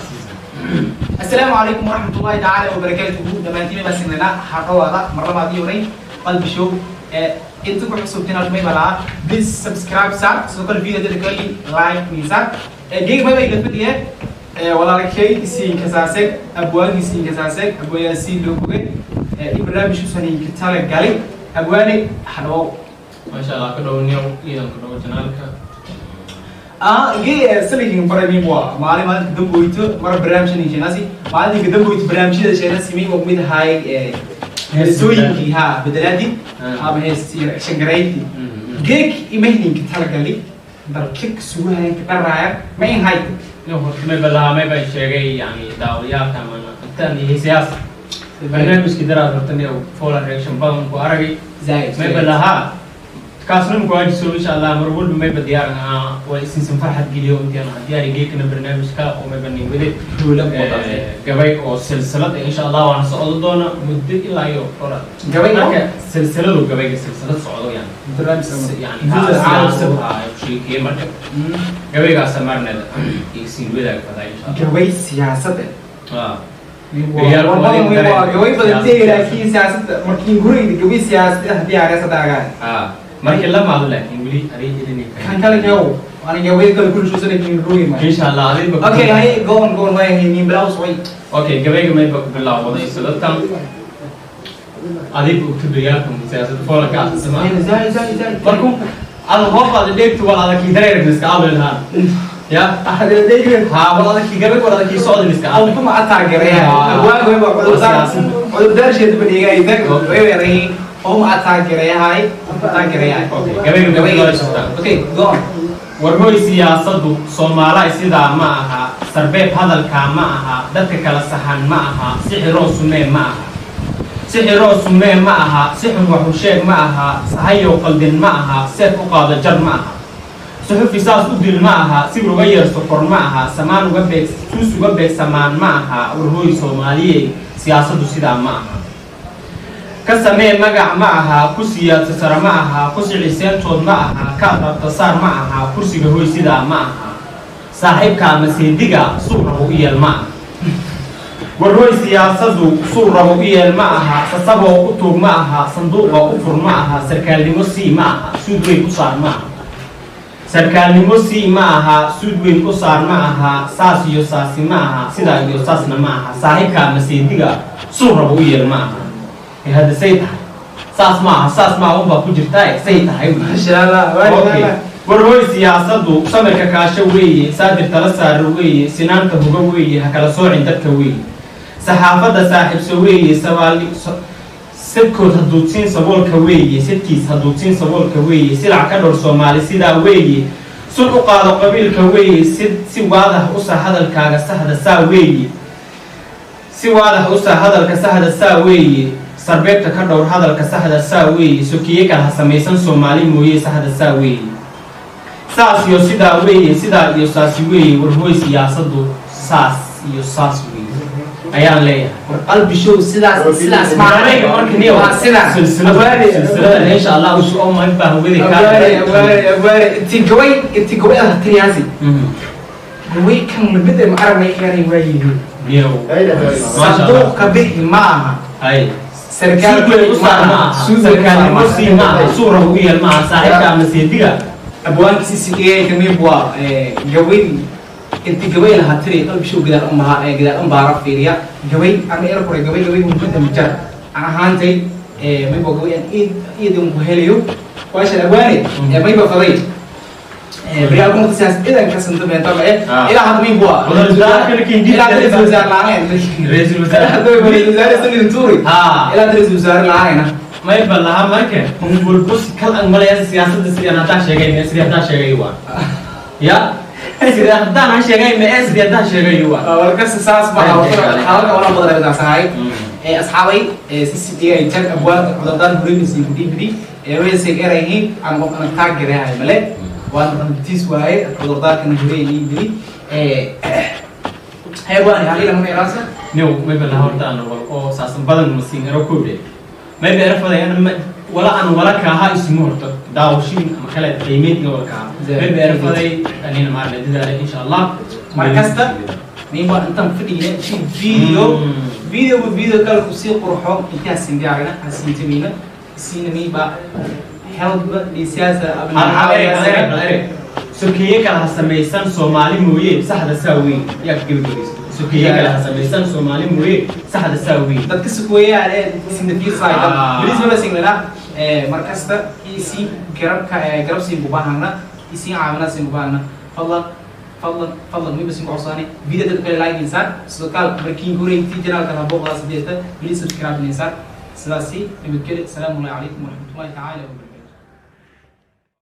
Season. Asalaamu calaykum waraxmatullahi tacaala wabarakaatuhu. Dhammaantiin baa sinana hadhawaada mar labaad iyo Qalbi Show. Inta ku cusubtiin halmay balaa, please subscribe saar, sidoo kale video dada kali like miisaan geeg maba ila fadhiye walaalkay isiin kasaaseg, abwaanki isiin kasaaseg, abwayaasiin loo bogay in barnaamijkuusan inka tala galay. Abwaane, hadhawow. Maasha Allah, ka dhow niyow, iidan ku dhow channelka. Ge saligin barami waa maalin maalinta damboyto mar barnaamijkan sheenasi, maalinta damboyto barnaamijyada sheenasi mi oo mid ahay heesooyinkii ha bedelaadi ama hees shangaraynti. Geeg imahninka talagali dalka sugahayanka dharaaya ma in hayto. Niyow, horta may balaha may baan sheegay, yani daawadayaalka ama intaan iyo heesayaas barnaamijkii daraad, horta niyow follow reaction badan ku aragay. Zaid. May balaha kaasna ku waajiso, insha Allah mar walba mayba diyaar ahaa waa isinsan farxad geliyo intaan diyaari. Geekana barnaamijka oo mayba nin wade Huula. Gabay oo silsilad eh, insha Allah waana socdo doona muddo ilaa iyo dhowr Gabay oo? Marka silsiladu gabayga silsilad socdo, yani yani ha sheekeeye. Marka gabaygaasa marnada isin wadaag fadaa, insha Allah. Gabay siyaasad. Ah. Waa gabay badan tegi, laakiin siyaasadda markii gurigda gabay siyaasad ah diyaaraysa daagaan. Ah, markii la maado, laakiin weli aday ilinay. Kan kale kew ani gabay kale kullu soo sanay rugi ma. Insha Allah adiga. Okay, hay, go on, go on, way ni bilaw soo. Okay, gabayga mayba ku bilowday sidatan. Adiga ogtudayaalka siyaasadda foolanka asasama. Zai zai zai. Markuu ada hoobaada dheegtu wal adag kii dareer iska adlahaan ya ha wal adag kii gabay, wal adag kii socda iska adlay. Qofku ma taageeraya abwaan way waa cudurdaar, cudurdaar sheed badhigay dag way weeray oo ma taageerayahay, taageerayahay. Okay, gabayga Gabayga. bilowday. Okay, go on. War hoy, siyaasaddu Soomaalaay sidaa ma aha, sarbeeb hadalkaa ma aha, dadka kala saxan ma aha, sixiroo sumee ma aha, sixiroo sumee ma aha, si xun waxu sheeg ma aha, sahayow qaldin ma aha, seef u qaado jar ma aha, suxufi saas u dil ma aha, sibir uga yeer sokor ma aha, samaan uga beeg, suus uga beeg samaan ma aha. Warhooy Soomaaliye, siyaasaddu sidaa ma aha, ka samee magac ma aha, ku siyaadso sare ma aha, ku siciseantood ma aha, ka rabtasaar ma aha, kursiga hoy sidaa ma aha, saaxiibka ama seediga suu rabo u yeel ma aha. Warhooy siyaasaddu suu rabo u yeel ma aha, sasaboo u tuug ma aha, sanduuqa u fur ma aha, sarkaalnimo sii ma aha, suud weyn u saar ma aha, sarkaalnimo sii ma aha, suud weyn u saar ma aha, saas iyo saasi ma aha, sidaa iyo saasna ma aha, saaxiibka ama seediga suu rabo u yeel ma aha. Ee hadda say tahay, saas ma aha, saas maaha unbaa ku jirtaa, say tahay. Masha Allah. Okay. War hooy siyaasaddu samirka kaasho weeye, saadir tala saaro weeye, sinaanta huga weeye, ha kala soocin dadka weeye, saxaafadda saaxiibso weeye, sabaali sadkood haduudsiin saboolka weeye, sadkiis haduudsiin saboolka weeye, silac ka dhowr Soomaali sidaa weeye, sun u qaado qabiilka weeye, si waadax usa hadalkaaga saxda saa weeye, si waadax usa hadalka saxda saa weeye, sarbeebta ka dhowr hadalka saxda saa weeye, sokiye kale ha samaysan Soomaali mooye, saxda saa weeye, saas iyo sidaa weeye, sidaa iyo saasi weeye. Warhooy siyaasaddu saas iyo saas weeye ayaan leeyahay. War Qalbi Show, sidaas sidaas ma Gabayga marka niyo waa sidaas. Silsilada insha Allah us oo ma baa hawada ka. Abwaare, abwaare, abwaare, inti gabay ah tiriyaasi gabay kan lamid ma aragnay keenay waayihiin. Niyo, Masha Allah. Sanduuq ka bixi ma aha. Hay. Sarkaal suud weyn u saar ma aha, sarkaalnimo sii ma aha, suu rabo u yeel ma aha, saaxiibka ama seediga. Abwaankiisi sigay kamid waa gabay inti gabay lahaa tiri. Qalbi Show gadaal umbaha gadaal umbaara fiiriya gabay ama era kore gabay muhiimada majar aan ahaantay mayba gabay aan iid iidan ku helayo waashan. Abwaane, mayba faday beriyaal kuma siyaas idan ka santa beenta ma ilaa hadda mayba waa ilaa ra'iisul wasaare la'aan. Ra'iisul wasaare. Hadda ra'iisul wasaare sanadin tuuri ilaa ra'iisul wasaare la'aanayna. Mayba laha marka walbo si kal ang malaya siyaasadda sidii haddaan sheegay me sidii haddaan sheegay waa ya sidii haddaan aan sheegay me sidii haddaan sheegay waa. Warkas saas ma hadalka wala badan ay tahay. Asxaabay, CCTV ay tag abwaan cudurdaan huraysi ku dhibdi weysay erayhi aan qof aan taageerahay male waan runtiis waaye cudurdaarkan huraysi dhibdi heebaan halila ma eraasa. Niw, mayba laha horta aan wal oo saasan badan masiin ero kowde mayba era faday ana wala aan wala kaaha isumu horta daawashin ama kale qiimeyn wala kaaha mayba era faday anina maarna dadaala, insha Allah. Mar kasta. Mayba intaan fadhiyna si video video video kale kusii qurxo intaan siin diyaarina hasiintamina siina mayba help siyaasa. Hal hal erey, hal erey, hal erey. Sokeeye kale ha samaysan Soomaali mooye, saxda saa weyn. Yaa ka gebagabaysa? Sokeeye kale ha samaysan Soomaali mooye, saxda saa weyn. Dadka sukuweeyaan ee sinda fiirsayda, bilis maba singlana markasta isi garabka garab siin ku baahana, isi caawina siin ku baahana. Fadlan, fadlan, fadlan, miba siin ku codsaani video dadka kale like insaan. Sidoo kale markiin horeyntii channelka boqolaa sideeta, please subscribe insaan. Sidaasi nabadgelyo. Asalaamu calaykum waraxmatullahi tacaala wabarakatu.